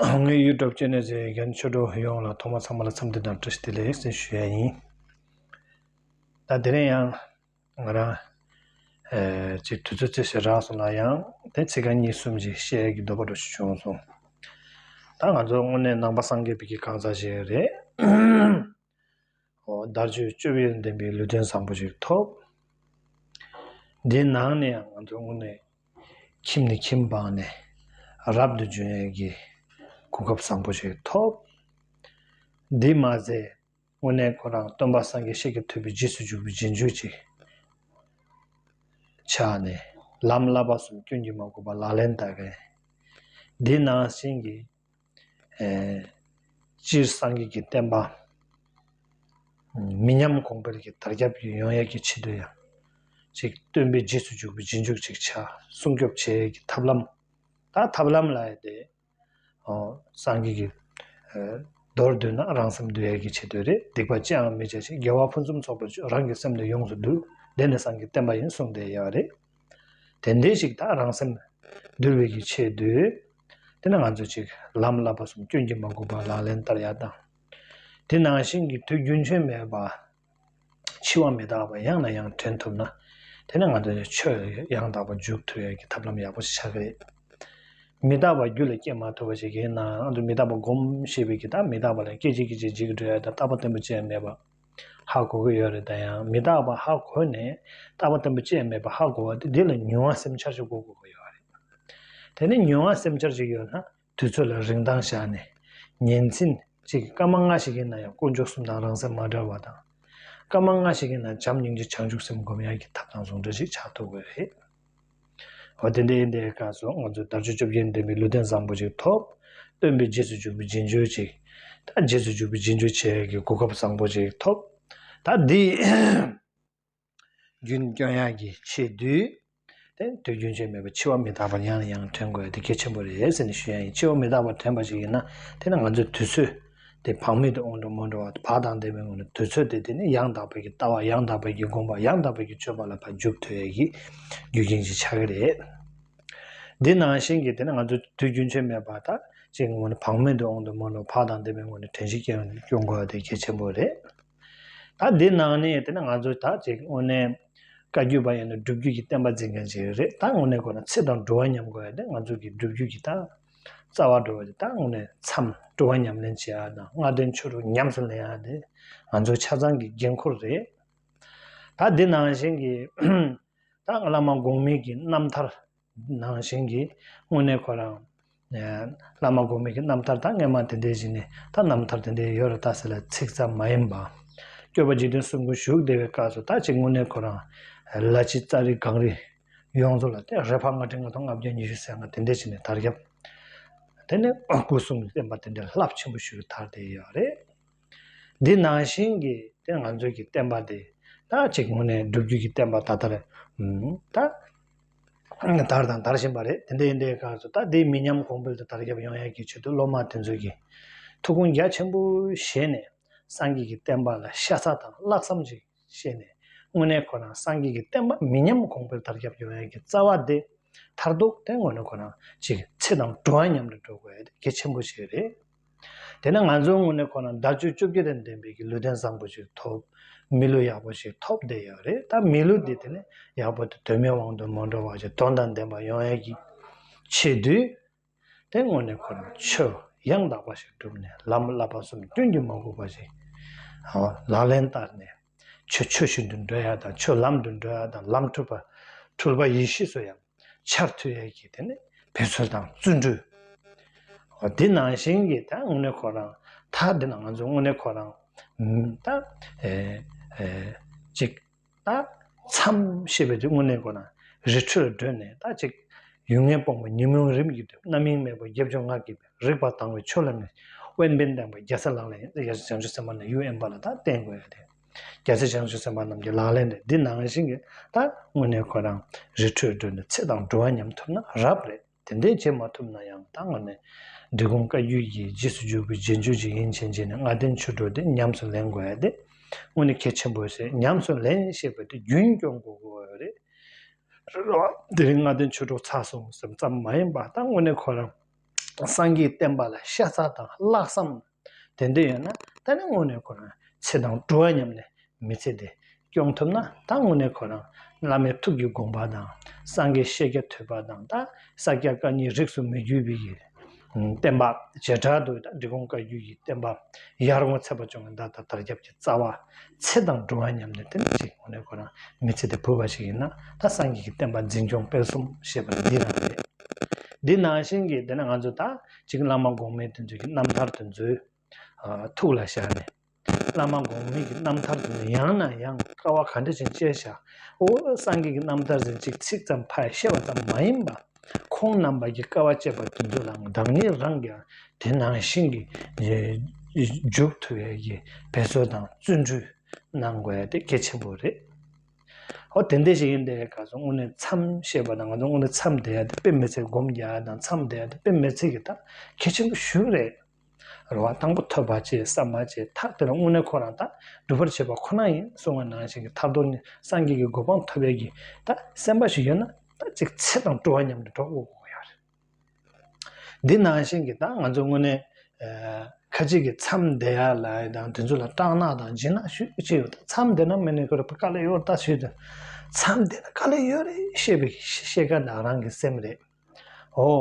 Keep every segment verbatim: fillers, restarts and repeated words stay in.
ངའི་ཡུ་ཊུབ་ཅེ་ནལ་གཟིགས་མཁན་ཆོས་གྲོགས་ཡོངས་ལ་ཐོག་མ་ཚང་མ་ལ་འཚམས་འདྲི་དང་བཀྲ་ཤིས་བདེ་ལེགས་ཞེས་ཞུ་ཡ་ཡིན། ད་དེ་རིང་ཡང་ང་རང་ཨེ་ཅིག་དུས་ཚོད་ཚད་ཞིག་རག་སོང་ན་ཡང་དེ་ཚིག་རྐང་གཉིས་གསུམ་ཅིག་བཤད་ཡ་གི་འདོད་པ་འདྲ་ཞིག་བྱུང་སོང་། ད་ང་ཚོ་དངོས་གནས་ནང་པ་སངས་རྒྱས་པའི་གི་གང་ཟག་ཞིག་རེད། འོ་དལ་འབྱོར་སྤྱོད་པ་ཡུན་བརྟན་པའི་ལུས་རྟེན་བཟང་པོ་ཞིག་ཐོབ། འདིའི་ནང་ནས་ཡང་ང་ཚོ་དངོས་གནས་ཁྱིམ་ནས་ཁྱིམ་སྤངས་ནས་རབ་ཏུ་བྱུང་ཡས་ཀྱི་གོ་སྐབས་བཟང་པོ་ཞིག་ཐོབ། འདི་མ་ཟད་དངོས་གནས་ཁོ་རང་སྟོན་པ་སངས་རྒྱས་ཤཱཀྱ་ཐུབ་པའི་རྗེས་སུ་འཇུག་པའི་རྗེས་འཇུག་ཅིག་ཆགས་ནས་ལམ་བསླབ་པ་གསུམ་སྐྱོན་གྱིས་མ་གོས་པ་ལག་ལེན་བསྟར་མཁན། འདི་ནང་བཞིན་གྱི་ཨེ་སྤྱིར་སངས་རྒྱས་ཀྱི་བསྟན་པ་མི་ཉམས་གོང་འཕེལ་གྱི་དར་ཁྱབ་ཀྱི་ཡོང་ཡས་ཀྱི་ཆེད་དུ་ཡང་ཅིག་སྟོན་པའི་རྗེས་སུ་འཇུག་པའི་རྗེས་འཇུག་ཅིག་ཆགས་སྲུང་སྐྱོབ་བྱེད་ཡས་ཀྱི་ཐབས་ལམ། ད་ཐབས་ལམ་ལབ་ཡས་དེ་ཨོ་སངས་རྒྱས་ཀྱི་ཨེ་མདོར་བསྡུས་ན་རང་སེམས་འདུལ་ཡས་ཀྱི་ཆེད་དུ་རེད། སྡིག་པ་ཅི་ཡང་མི་བྱ་ཞིང་། དགེ་བ་ཕུན་སུམ་ཚོགས་པར་སྤྱོད། རང་གི་སེམས་ནི་ཡོངས་སུ་འདུལ། འདི་ནི་སངས་རྒྱས་བསྟན་པ་ཡིན་གསུངས་ཏེ་ཡོད་རེད། དེ་འདྲའི་ཞིག་ད་རང་སེམས་འདུལ་བའི་གི་ཆེད་དུ། དེ་ནི་ང་ཚོ་ཅིག་ལམ་བསླབ་པ་གསུམ་སྐྱོན་གྱིས་མ་གོས་པ་ལག་ལེན་བསྟར་ཡ་དང་། དེ་ནང་བཞིན་གྱི་དུས་རྒྱུན་ཆད་མེད་པ། འཆི་བ་མི་རྟག་པ་ཡང་ནས་ཡང་དྲན་ཐུབ་ན། དེ་ནི་ང་ཚོ་ཆོས་ཡང་དག་པ་འཇུག་ཐུབ་ཡ་གི་ཐབས་ལམ་ཡག་པོ་ཞིག་ཆགས་ཀྱི་རེད། མི་རྟག་པ་རྒྱུད་ལ་སྐྱེ་མ་ཐུབ་པ་ཞིག་ཡིན་ན་ང་ཚོ་མི་རྟག་པ་སྒོམ་ཤེས་པའི་གི་ད་མི་རྟག་པ་ལ་སྐད་ཅིག་སྐད་ཅིག་འཇིག་འགྲོ་ཡ་ད་རྟག་པ་བརྟན་པོ་ཅི་ཡང་མེད་པ། ཧ་གོ་གི་ཡོད་རེད། ད་ཡང་མི་རྟག་པ་ཧ་གོ་ནས་རྟག་པ་བརྟན་པོ་ཅི་ཡང་མེད་པ་ཧ་གོ་བ་དེ་འདི་ལ་མྱོང་བ་སེམས་འཆར་ཞིག་དགོས་དགོས་ཀྱི་ཡོད་རེད། དེ་ནས་མྱོང་བ་སེམས་འཆར་ཞིག་ཡོད་ན་དུས་ཚོད་ལ་རིན་ཐང་བཞག་ནས་ཉིན་མཚན་གཅིག་སྐར་མ་ལྔ་ཞིག་ཡིན་ན་ཡང་དཀོན་མཆོག་གསུམ་དང་རང་སེམས་མ་བྲལ་བ་དང་། སྐར་མ་ལྔ་ཞིག་ཡིན་ན་བྱམས་སྙིང་རྗེ་བྱང་ཆུབ་སེམས་སྒོམ་ཡག་གི་ཐབས་དང་ཟུང་འབྲེལ་ཞིག་ཆགས་ཐུབ་དགོས་རེད། འོ་དེ་འདྲ་ཡིན་དུས་སྐབས་སུ་ང་ཚོས་དལ་འབྱོར་བཅོ་བརྒྱད་ལྡན་པའི་ལུས་རྟེན་བཟང་པོ་ཞིག་ཐོབ། སྟོན་པའི་རྗེས་སུ་འཇུག་པའི་རྗེས་འཇུག་ཅིག་ད་རྗེས་སུ་འཇུག་པའི་རྗེས་འཇུག་བྱེད་ཡག་གི་གོ་སྐབས་བཟང་པོ་ཞིག་ཐོབ། ད་འདི་རྒྱུན་སྐྱོང་ཡག་གི་ཆེད་དུ། དེ་དུས་རྒྱུན་ཆད་མེད་པར་འཆི་བ་མི་རྟག་པ་ཡང་ནས་ཡང་དྲན་དགོས་ཡ་དེ་གལ་ཆེན་པོ་རེད་ཟེར་ནས་ཞུ་ཡ་ཡིན། འཆི་བ་མི་རྟག་པ་དྲན་པ་ཞིག་ཡིན་ན་དེ་ནི་ང་ཚོའི་དུས་ཚོད་དེ་བག་མེད་དུ་དབང་དུ་མ་འགྲོ་བར་བག་དང་ལྡན་པའི་ངང་ནས་དུས་ཚོད་དེ་དེ་ནི་ཡང་དག་པའི་གི་ལྟ་བ་ཡང་དག་པའི་གི་སྒོམ་པ་ཡང་དག་པའི་གི་སྤྱོད་པ་ལ་ཕར་འཇུག་ཐུབ་ཡ་གི་རྒྱུ་རྐྱེན་ཞིག་ཆགས་ཀྱི་རེད། འདི་ནང་བཞིན་གྱི་དེ་ནི་ང་ཚོ་དུས་རྒྱུན་ཆད་མེད་པར་ད་ཅིག་ངོས་ནས་བག་མེད་དུ་དབང་དུ་མ་འགྲོ་བར་བག་དང་ལྡན་པའི་ངང་ནས་དྲན་ཤེས་སྐྱོང་སྐྱོང་དགོས་པ་དེ་གལ་ཆེན་པོ་རེད། ད་འདི་ནང་ནས་དེ་ནི་ང་ཚོ་ད་ཅིག་དངོས་གནས་བཀའ་བརྒྱུད་པ་ཡིན་ན་སྒྲུབ་བརྒྱུད་ཀྱི་བསྟན་པ་འཛིན་མཁན་ཅིག་རེད། ད་དངོས་གནས་ཁོ་ན་ཚེ་དང་སྒྲུབ་པ་ཉམས་དགོས་ཡ་དེ་ང་ཚོ་གི་སྒྲུབ་བརྒྱུད་ཀྱི་ད་རྩ་བ་འགྲོ་བ་དེ་ད་དངོས་གནས་མཚམས་སྒྲུབ་པ་ཉམས་ལེན་བྱེད་ཡ་དང་ལྔ་ལྡན་ཆོས་གྲོགས་ཉམས་སུ་ལེན་ཡ་དེ་ང་ཚོ་ཆ་ཚང་གི་འགན་ཁུར་རེད། ད་འདི་ནང་བཞིན་གྱི་ད་བླ་མ་གོང་མའི་གི་རྣམ་ཐར་ནང་བཞིན་གྱི་དངོས་གནས་ཁོ་རང་ཨ་བླ་མ་གོང་མའི་གི་རྣམ་ཐར་ད་སྔས་མ་དེ་འདྲའི་ཞིག་ནས་ད་རྣམ་ཐར་དེ་འདྲའི་ཡོད་རེད་ད་ཟེར་ལ་ཚིག་ཙམ་མ་ཡིན་པ། སྐྱོབ་པ་འཇིག་རྟེན་གསུམ་མགོན་བཞུགས་བསྡད་པའི་སྐབས་སུ་ད་ཅིག་དངོས་གནས་ཁོ་རང་ལ་ཕྱི་ཙཱ་རི་གངས་རི་ཡོངས་རྫོགས་ལ་དེ་རེ་ཕ་ལྔ་ཁྲི་ལྔ་སྟོང་ལྔ་བརྒྱ་ཉི་ཤུ་རྩ་ལྔ་དེ་འདྲའི་ཞིག་ནས་དར་ཁྱབ། དེ་ནས་སྐུ་གསུམ་གྱི་བསྟན་པ་དེ་འདྲའི་རླབས་ཆེན་པོ་ཞིག་དར་བསྡད་ཡོད་རེད། འདི་ནང་བཞིན་གྱི་དེ་ང་ཚོའི་གི་བསྟན་པ་དེ་ད་ཅིག་དངོས་གནས་སྒྲུབ་བརྒྱུད་ཀྱི་བསྟན་པ་ད་ལྟར་ད་དར་དང་དར་བཞིན་པ་རེད། དེ་འདྲ་ཡིན་དུས་སྐབས་སུ་ད་དེ་མི་ཉམས་གོང་འཕེལ་དུ་དར་ཁྱབ་ཡོང་ཡག་གི་ཆེད་དུ་སློབ་མ་དེ་ཚོས་ཀྱི་ཐུགས་དགོངས་རྒྱ་ཆེན་པོ་བཞེས་ནས་སངས་རྒྱས་ཀྱི་བསྟན་པ་ལ་ཤ་ཚ་དང་ལྷག་བསམ་ཅིག་བཞེས་ནས་དངོས་གནས་ཁོ་རང་སངས་རྒྱས་ཀྱི་བསྟན་པ་མི་ཉམས་གོང་འཕེལ་དར་ཁྱབ་ཡོང་ཡག་གི་རྩ་བ་དེ་མཐར་ཐུག་དེ་དངོས་གནས་ཁོ་རང་ཅིག་ཚེ་དང་སྒྲུབ་པ་མཉམ་དུ་འགྲོ་དགོས་ཡ་དེ་གལ་ཆེན་པོ་ཞིག་རེད། དེ་ནས་ང་ཚོ་དངོས་གནས་ཁོ་རང་དལ་འབྱོར་བཅོ་བརྒྱད་དང་ལྡན་པའི་གི་ལུས་རྟེན་བཟང་པོ་ཞིག་ཐོབ། མི་ལུས་ཡག་པོ་ཞིག་ཐོབ་བསྡད་ཡོད་རེད། ད་མི་ལུས་འདི་དེ་ནས་ཡག་པོ་དེ་དོན་མེད་དབང་དུ་མ་འགྲོ་བ་ཞིག་དོན་དང་ལྡན་པ་ཡོང་ཡ་གི་ཆེད་དུ། དེ་དངོས་གནས་ཁོ་རང་ཆོས་ཡང་དག་པ་ཞིག་བསྒྲུབས་ནས་ལམ་བསླབ་པ་གསུམ་སྐྱོན་གྱིས་མ་གོས་པ་ཞིག་ལག་ལེན་བསྟར་ནས་ཆོས་ཆོས་བཞིན་དུ་འགྲོ་ཡ་དང་ཆོས་ལམ་དུ་འགྲོ་ཡ་དང་ལམ་འཁྲུལ་པ་འཁྲུལ་པ་ཡེ་ཤེས་སུ་ཡང་འཆར་ཐུབ་ཡས་ཀྱི་དེ་ནི་འབད་རྩོལ་དང་བརྩོན་འགྲུས། འོ་དེ་ནང་བཞིན་གྱི་ད་དངོས་གནས་ཁོ་རང་ད་དེ་ནང་ང་ཚོ་དངོས་གནས་ཁོ་རང་ད་ཨེ་ཨེ་ཅིག་ད་མཚམས་ཞེས་པའི་དེ་དངོས་གནས་ཁོ་རང་རི་ཁྲོད་བགྲོད་ནས་ད་ཅིག་ཡུལ་ངན་སྤོང་བ་ཉོན་མོངས་རིམ་གྱིས་འགྲིབ། རྣམ་གཡེང་མེད་པ་བརྒྱད་བཅུ་ང་གིས་པའི་རིག་པ་དྭངས་པའི་ཆོས་ལ་ངེས། དབེན་པའི་བསྟན་པ་རྒྱལ་སྲས་ལག་ལེན་ཡིན། དེ་རྒྱལ་སྲས་བྱང་ཆུབ་སེམས་དཔའ་རྣམས་ཡུལ་དབེན་པ་ལ་ད་བསྟེན་དགོས་ཡ་དེ། རྒྱལ་སྲས་བྱང་ཆུབ་སེམས་དཔའ་རྣམས་ཀྱི་ལག་ལེན་རེད། འདི་ནང་བཞིན་གྱི་ད་དངོས་གནས་ཁོ་རང་རི་ཁྲོད་བགྲོད་ནས་ཚེ་དང་སྒྲུབ་པ་ཉམས་ཐུབ་ན་རབ་རེད། དེ་འདྲའི་བྱེད་མ་ཐུབ་ན་ཡང་ད་དངོས་གནས་འབྲི་གུང་བཀའ་བརྒྱུད་ཀྱི་རྗེས་སུ་འཇུག་པའི་རྗེས་འཇུག་ཅིག་ཡིན་ཕྱིན་ཆད་ནས་ལྔ་ལྡན་ཆོས་གྲོགས་དེ་ཉམས་སུ་ལེན་དགོས་ཡ་དེ་དངོས་གནས་གལ་ཆེན་པོ་ཞིག་ཉམས་སུ་ལེན་ཞེས་པ་དེ་རྒྱུན་སྐྱོང་དགོས་དགོས་ཡོད་རེད། དེ་རིང་ལྔ་ལྡན་ཆོས་གྲོགས་ཚར་སོང་ཟེར་ཙམ་མ་ཡིན་པ་ད་དངོས་གནས་ཁོ་རང་ སངས་རྒྱས་བསྟན་པ་ལ་ཤ་ཚ་དང་ལྷག་བསམ་དེ་འདྲ་ཡོད་ན། ད་ནི་དངོས་གནས་ཁོ་རང་ཚེ་དང་སྒྲུབ་པ་མཉམ་ལས་མི་ཚེ་དེ་སྐྱོང་ཐུབ་ན། ད་དངོས་གནས་ཁོ་རང་བླ་མའི་ཐུགས་ཀྱི་དགོངས་པ་དང་། སངས་རྒྱས་ཤཱཀྱ་ཐུབ་པ་དང་། ད་ས་སྐྱ་བཀའ་རྙིང་རིས་སུ་མི་འགྱུར་བའི་བསྟན་པ། བྱེ་བྲག་ཏུ་ད་འབྲི་གུང་བཀའ་བརྒྱུད་ཀྱི་བསྟན་པ་ཡར་ངོ་ཚ་བ་ཅུང་ད་ད་དར་ཁྱབ་ཀྱི་རྩ་བ་ཚེ་དང་སྒྲུབ་པ་མཉམ་ལས་དེ་ནི་ཅིག་དངོས་གནས་ཁོ་རང་མི་ཚེ་དེ་བུད་པ་ཞིག་ཡིན་ན། ད་སངས་རྒྱས་ཀྱི་བསྟན་པ་འཛིན་སྐྱོང་སྤེལ་གསུམ་ཞེས་པ་འདི་རང་རེད། འདི་ནང་བཞིན་གྱི་དེ་ནི་ང་ཚོ་ད་ཅིག་བླ་མ་གོང་མའི་དེ་ཚོ་གི་རྣམ་ཐར་དེ་ཚོའི་ཨ་ཐུགས་ལ་བཞག་ནས། བླ་མ་གོང་མའི་གི་རྣམ་ཐར་དེ་ཚོ་ཡང་ནས་ཡང་དཀའ་བ་ག་འདྲ་ཅིག་སྤྱད་བཞག་འོ། སངས་རྒྱས་ཀྱི་རྣམ་ཐར་ཟེར་ཅིག་ཚིག་ཙམ་ཕར་བཤད་པ་ཙམ་མ་ཡིན་པ། ཁོང་རྣམ་པ་གི་དཀའ་བ་སྤྱད་པ་དེ་ཚོ་ལ་བདག་ཉིད་རང་གིས་དེ་ནང་བཞིན་གྱི་འཇུག་ཐུབ་ཡས་ཀྱི་འབད་རྩོལ་དང་བརྩོན་འགྲུས་གནང་དགོས་ཡ་དེ་གལ་ཆེན་པོ་རེད། ཨོ། དེ་འདྲ་ཞིག་ཡིན་དེ་ག་སོང་། དངོས་གནས་མཚམས་བཤད་པ་དང་། ང་ཚོ་དངོས་གནས་མཚམས་བསྡད་ཡ་དེ་དཔེ་མི་སྲིད། སྒོམ་རྒྱག་ཡ་དང་མཚམས་བསྡད་ཡ་དེ་དཔེ་མི་སྲིད་ཀྱི་ད་གལ་ཆེན་པོ་ཞིག་རེད། རེད་བ། དང་པོ་ཐོས་པ་བྱེད། བསམ་པ་བྱེད། ཐ་དེ་ལ་དངོས་གནས་ཁོ་རང་ད་སྒྲུབ་པར་བྱེད་པ་ཁོ་ན་ཡིན་གསུངས་པ་ནང་བཞིན་གྱི་ཐར་ཐོར་ནི་སངས་རྒྱས་ཀྱི་གོ་འཕང་ཐོབ་ཡས་ཀྱི་ད་སེམས་པ་ཞིག་ཡོད་ན། ད་ཅིག་ཚེ་དང་སྒྲུབ་པ་མཉམ་དུ་འགྲོ་དགོས་དགོས་ཡོད་རེད། འདི་ནང་བཞིན་གྱི་ད་ང་ཚོ་དངོས་གནས་ཨ་ཁ་ཅིག་གི་མཚམས་བསྡད་ཡ་ལ་དང་དེ་ཚོ་ལ་སྐྲག་སྣང་དང་འཇིགས་སྣང་ཞེ་པོ་ཅིག་ཡོད། ད་མཚམས་བསྡད་ན་དངོས་གནས་ཁོ་རང་དཀའ་ལས་ཡོད་ད་ཞུས་ཏེ། མཚམས་བསྡད་ན་དཀའ་ལས་ཡོད་རེད་ཞེས་པའི་ཤེས་ཀ་ན་རང་གི་སེམས་རེད། ཨོ།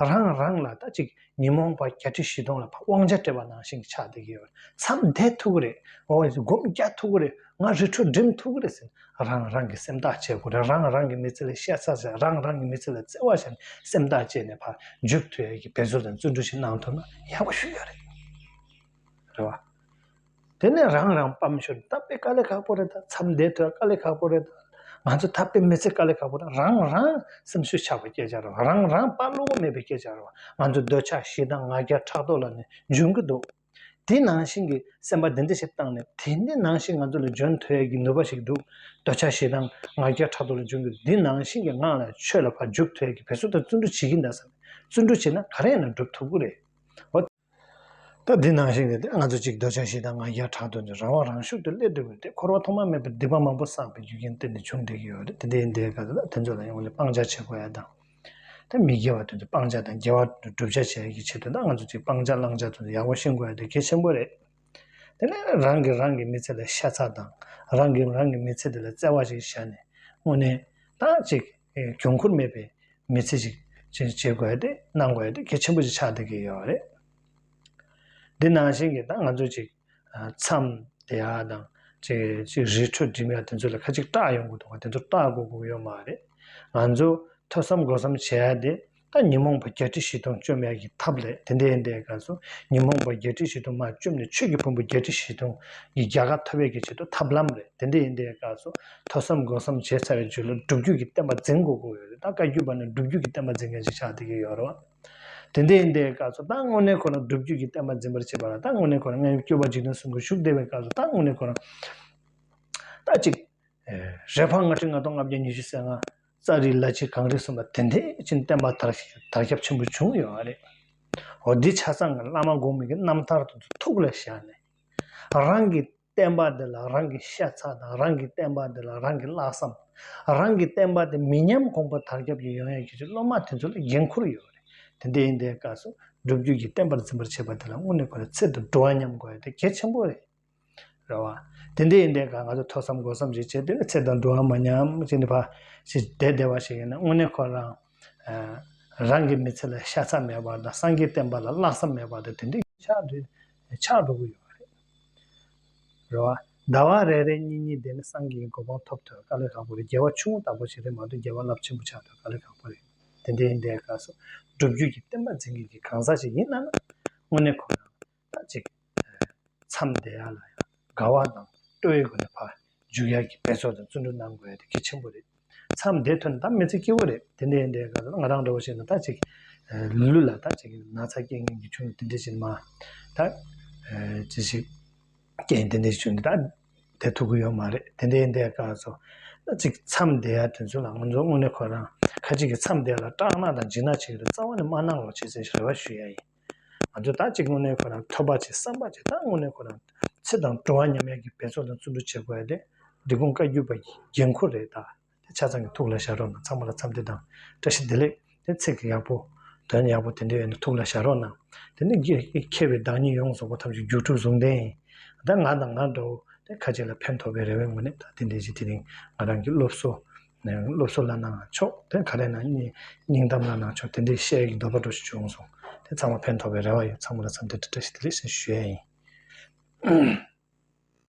རང་རང་ལ་ད་ཅིག་ཉོན་མོངས་པ་བརྒྱད་ཁྲི་བཞི་སྟོང་ལ་ཕར་དབང་ཆ་སྤྲད་པ་ནང་བཞིན་གྱི་ཆགས་བསྡད་ཀྱི་ཡོད། མཚམས་བསྡད་ཐུབ་ཀྱི་རེད། ཨོ། སྒོམ་རྒྱག་ཐུབ་ཀྱི་རེད། ང་རི་ཁྲོད་འགྲིམ་ཐུབ་ཀྱི་རེད་ཟེར། རང་རང་གི་སེམས་ཐག་བཅད་དགོས་རེད། རང་རང་གི་མི་ཚེ་ལ་ཤ་ཚ་བྱས། རང་རང་གི་མི་ཚེ་ལ་བརྩེ་བ་བྱས་ནས་སེམས་ཐག་བཅད་ནས་ཕར་འཇུག་ཐུབ་ཡ་གི་འབད་རྩོལ་དང་བརྩོན་འགྲུས་ཤིག་གནང་ཐུབ་ན་ཡག་པོ་ཞིག་ཡོད་རེད། རེད་བ། དེ་ནས་རང་རང་སྤམ་ཤོར། ད་དཔེ་དཀའ་ལས་ཁག་པོ་རེད། ད་མཚམས་བསྡད་ཐུབ་དཀའ་ལས་ཁག་པོ་རེད། ད་ང་ཚོ་ད་དཔེ་མི་ཚེ་དཀའ་ལས་ཁག་པོ་རེད། རང་རང་སེམས་ཤུགས་ཆག་པའི་སྐད་ཆ་རེད་བ། རང་རང་དཔའ་བློ་མེད་པའི་སྐད་ཆ་རེད་བ། ང་ཚོ་འདོད་ཆགས་ཞེ་སྡང་ང་རྒྱལ་ཕྲག་དོག་ལ་ནི་འཇོན་གྱི་འདུག་དེ་ནང་བཞིན་གྱི་སེམས་པ་འདི་འདྲ་ཞིག་བཏང་ནས། དེ་འདི་ནང་བཞིན་ང་ཚོ་ལ་འཇོན་ཐུབ་ཡས་ཀྱི་ནུས་པ་ཞིག་འདུག་འདོད་ཆགས་ཞེ་སྡང་ང་རྒྱལ་ཕྲག་དོག་ལ་འཇོན་གྱི་འདུག་འདི་ནང་བཞིན་གྱི་ངང་ལ་ཆོས་ལ་ཕར་འཇུག་ཐུབ་ཡས་ཀྱི་འབད་རྩོལ་དང་བརྩོན་འགྲུས་བྱེད་ཀྱིན་གདའ་བསམ། བརྩོན་འགྲུས་བྱེད་ན་ག་རེ་ཡིན་ན་འགྲུབ་ཐུབ་ཀྱི་རེད། འོ། ད་འདི་ནང་བཞིན་གྱི་ང་ཚོ་གཅིག་འདོད་ཆགས་ཞེ་སྡང་ང་རྒྱལ་ཕྲག་དོག་ནི་རང་དབང་རང་ཤུགས་དུ་སླེབས་འགྲོ་གི་རེད། འཁོར་བ་ཐོག་མ་མེད་པར་སྡིག་པ་མང་པོ་བསགས་པའི་རྒྱུ་རྐྱེན་བརྟེན་ནས་བྱུང་བསྡད་ཀྱི་ཡོད་རེད། དེ་འདྲ་ཡིན་དུས་སྐབས་སུ་ད་དེ་ཚོ་ལ་ཡང་དངོས་གནས་སྤང་བྱ་བྱེད་དགོས་ཡ་དང་། ད་མི་དགེ་བ་དེ་ཚོ་སྤང་བྱ་དང་དགེ་བ་བསྒྲུབ་བྱ་བྱེད་ཡ་གི་ཆེད་དུ་ད་ང་ཚོ་གཅིག་སྤང་བྱ་བླང་བྱ་དེ་ཚོ་ཡག་པོ་ཤེས་དགོས་ཡ་དེ་གལ་ཆེན་པོ་རེད། དེ་ནས་རང་གིས་རང་གི་མི་ཚེ་ལ་ཤ་ཚ་དང་། རང་གིས་རང་གི་མི་ཚེ་དེ་ལ་བརྩེ་བ་ཞིག་བཞག་ནས། དངོས་གནས་ད་ཅིག་ཨེ་གྱོང་ཁུར་མེད་པའི་མི་ཚེ་ཞིག་ཅིག་བྱེད་དགོས་ཡ་དེ། གནང་དགོས་ཡ་དེ་གལ་ཆེན་པོ་ཞིག་ཆགས་བསྡད་ཀྱི་ཡོད་རེད། འདི་ནང་བཞིན་གྱི་ད་ང་ཚོ་ཅིག་ཨ་མཚམས་བསྡད་ཡ་དང་། ཅིག་ཅིག་རི་ཁྲོད་འགྲིམ་ཡ་དེ་ཚོ་ལ་ཁ་ཅིག་སྐྲག་ཡོང་གི་འདུག་ག་དེ་ཚོ་སྐྲག་དགོས་ཀྱི་ཡོད་མ་རེད། ང་ཚོ་ཐོས་བསམ་སྒོམ་གསུམ་བྱེད་ཡ་དེ་ད་ཉོན་མོངས་པ་བརྒྱད་ཁྲི་བཞི་སྟོང་བཅོམ་ཡ་གི་ཐབས་རེད། དེ་འདྲ་ཡིན་དུས་སྐབས་སུ་ཉོན་མོངས་པ་བརྒྱད་ཁྲི་བཞི་སྟོང་མར་བཅོམ་ནས་ཆོས་ཀྱི་ཕུང་པོ་བརྒྱད་ཁྲི་བཞི་སྟོང་གི་རྒྱལ་ཁ་ཐོབ་ཡ་གི་ཆེད་དུ་ཐབས་ལམ་རེད། དེ་འདྲ་ཡིན་དུས་སྐབས་སུ་ཐོས་བསམ་སྒོམ་གསུམ་བྱས་ཚར་བའི་རྗེས་ལ་སྒྲུབ་བརྒྱུད་ཀྱི་བསྟན་པ་འཛིན་དགོས་ཀྱི་ཡོད་རེད། ད་བཀའ་བརྒྱུད་པ་ནི་སྒྲུབ་བརྒྱུད་ཀྱི་བསྟན་པ་འཛིན་མཁན་ཞིག་ཆགས་བསྡད་ཀྱི་ཡོད་རེད་བ། དེ་འདྲ་ཡིན་དུས་སྐབས་སུ་ད་དངོས་གནས་ཁོ་རང་སྒྲུབ་བརྒྱུད་ཀྱི་བསྟན་པ་འཛིན་པར་བྱེད་པ་ལ། ད་དངོས་གནས་ཁོ་རང་སྔོན་སྐྱོབ་པ་འཇིག་རྟེན་གསུམ་མགོན་བཞུགས་བསྡད་པའི་སྐབས་སུ་ད་དངོས་གནས་ཁོ་རང་ད་ཅིག་ཨེ་རེ་ཕ་ལྔ་ཁྲི་ལྔ་སྟོང་ལྔ་བརྒྱ་ཉི་ཤུ་རྩ་ལྔ། ཙཱ་རི་ལ་ཕྱི་གངས་རི་གསུམ་པ་དེ་འདྲ་ཅིག་བསྟན་པ་དར་དར་ཁྱབ་ཆེན་པོ་བྱུང་ཡོད་རེད། འོ། འདི་ཆ་ཚང་གི་བླ་མ་གོང་མའི་གི་རྣམ་ཐར་དེ་ཚོ་ཐུགས་ལ་བཞག་ནས། རང་གི་བསྟན་པ་འདི་ལ་རང་གི་ཤ་ཚ་དང་། རང་གི་བསྟན་པ་འདི་ལ་རང་གི་ལྷག་བསམ། རང་གི་བསྟན་པ་འདི་མི་ཉམས་གོང་འཕེལ་དར་ཁྱབ་ཀྱི་ཡོང་ཡ་གི་ཆེད་སློབ་མ་དེ་ཚོ་ལ་འགན་ཁུར་ཡོད་རེད། དེ་འདྲ་ཡིན་དུས་སྐབས་སུ་སྒྲུབ་བརྒྱུད་ཀྱི་བསྟན་པར་འཛིན་པར་བྱེད་པ་དེ་ལ་དངོས་གནས་ཁོ་རང་ཚེ་དང་སྒྲུབ་པ་མཉམ་དགོས་ཡ་དེ་གལ་ཆེན་པོ་རེད། རེད་བ། དེ་འདྲ་ཡིན་དུས་ཀ་ང་ཚོ་ཐོས་བསམ་སྒོམ་གསུམ་ཞིག་བྱས་ཏེ་ཚེ་དང་སྒྲུབ་པ་མ་ཉམས་བྱས་ནས་ཕར་ཞིག་བསྡད་བསྡད་པ་ཞིག་ཡིན་ན། དངོས་གནས་ཁོ་རང་ཨ་རང་གི་མི་ཚེ་ལ་ཤ་ཚ་མེད་པ་དང་། སངས་རྒྱས་བསྟན་པ་ལ་ལྷག་བསམ་མེད་པ་དང་། དེ་འདྲ་ཆགས་འགྲོ་ཆགས་འགྲོ་གི་ཡོད་རེད། རེད་བ། ཟླ་བ་རེ་རེ་གཉིས་གཉིས་བསྡད་ནས་སངས་རྒྱས་ཀྱི་གོ་འཕང་ཐོབ་ཐུབ་དཀའ་ལས་ཁག་པོ་རེད། རྒྱལ་བ་ཆུང་ངུ་ལྟ་བུ་ཞིག་རེད་མ་གཏོགས་རྒྱལ་བ་རླབས་ཆེན་པོ་ཆགས་ཐུབ་དཀའ་ལས་ཁག་པོ་རེད། དེ་འདྲ་ཡིན་དུས་སྐབས་སུ་སྒྲུབ་བརྒྱུད་ཀྱི་བསྟན་པ་འཛིན་མཁན་གྱི་གང་ཟག་ཞིག་ཡིན་ན་ན། དངོས་གནས་ཁོ་རང་ད་ཅིག་མཚམས་བསྡད་ཡ་ལ་ཡང་དགའ་བ་དང་སྤྲོ་བའི་སྒོ་ནས་ཕར་འཇུག་ཡ་གི་འབད་རྩོལ་དང་བརྩོན་འགྲུས་གནང་དགོས་ཡ་དེ་གལ་ཆེན་པོ་རེད། མཚམས་བསྡད་ཐུབ་ན་ད་མི་ཚེ་སྐྱིད་པོ་རེད། དེ་འདྲ་ཡིན་དུས་སྐབས་སུ་ང་རང་འདྲ་བོ་ཞིག་ན་ད་ཅིག་ལུས་ལ་ད་ཅིག་ན་ཚ་སྐྱེ་མཁན་གྱི་བྱུང་ནས། དེ་འདྲ་ཞིག་མ་ད་ཅི་ཞིག་རྐྱེན་དེ་འདྲ་བྱུང་ནས་ད་བསྡད་ཐུབ་ཀྱི་ཡོད་མ་རེད། དེ་འདྲ་ཡིན་དུས་སྐབས་སུ་ད་ཅིག་མཚམས་བསྡད་ཡ་དེ་ཚོ་ལ་ང་ཚོ་དངོས་གནས་ཁོ་རང་ཁ་ཅིག་གིས་མཚམས་བསྡད་ཡ་ལ་སྐྲག་སྣང་དང་འཇིགས་སྣང་བྱེད་ཀྱི་རེད། རྩ་བ་ནས་མ་གནང་རོགས་བྱེད་ཟེར་རེ་བ་ཞུ་ཡ་ཡིན། ང་ཚོ་ད་ཅིག་དངོས་གནས་ཁོ་རང་ཐོས་པ་བྱེད། བསམ་པ་བྱེད། ད་དངོས་གནས་ཁོ་རང་ཚེ་དང་སྒྲུབ་པ་མཉམ་ཡ་གི་འབད་རྩོལ་དང་བརྩོན་འགྲུས་བྱེད་དགོས་ཡ་དེ་འབྲི་གུང་བཀའ་བརྒྱུད་པ་གི་འགན་ཁུར་རེད། ད་དེ་ཆ་ཚང་གི་ཐུགས་ལ་བཞག་རོགས་གནང་། ཚང་མ་ལ་འཚམས་འདྲི་དང་བཀྲ་ཤིས་བདེ་ལེགས། དེ་ཚིག་གི་ཡག་པོ་ དོན་ཡག་པོ་དེ་འདྲའི་ཡོད་ན་ཐུགས་ལ་བཞག་རོགས་གནང་། དེ་ནི་མཁས་པའི་བདག་ཉིད་ཡོངས་རྫོགས་པ་ཐམས་ཅད་རྒྱུ་གྲུབ་ཟུང་ལྡན་ཡིན། ད་ང་དང་ང་འདྲ་བོ་དེ་ཁ་ཅིག་ལ་ཕན་ཐོགས་པའི་རེ་བའི་ངོས་ནས་ད་དེ་འདྲའི་ཅིག་དེ་རིང་ང་རང་གི་སློབ་གསོ། སློབ་གསོ་ལབ་ན་ཆོག་དེ་ག་རེ་ན་སྙིང་གཏམ་ལབ་ན་ཆོག་དེ་འདྲའི་བཤད་ཀྱི་འདོད་པ་འདྲ་ཞིག་བྱུང་སོང་། དེ་ཚང་མ་ཕན་ཐོགས་པའི་རེ་བ་ཡོད། ཚང་མ་ལ་འཚམས་འདྲི་བཀྲ་ཤིས་བདེ་ལེགས་ཟེར་ཞུ་ཡ་ཡིན།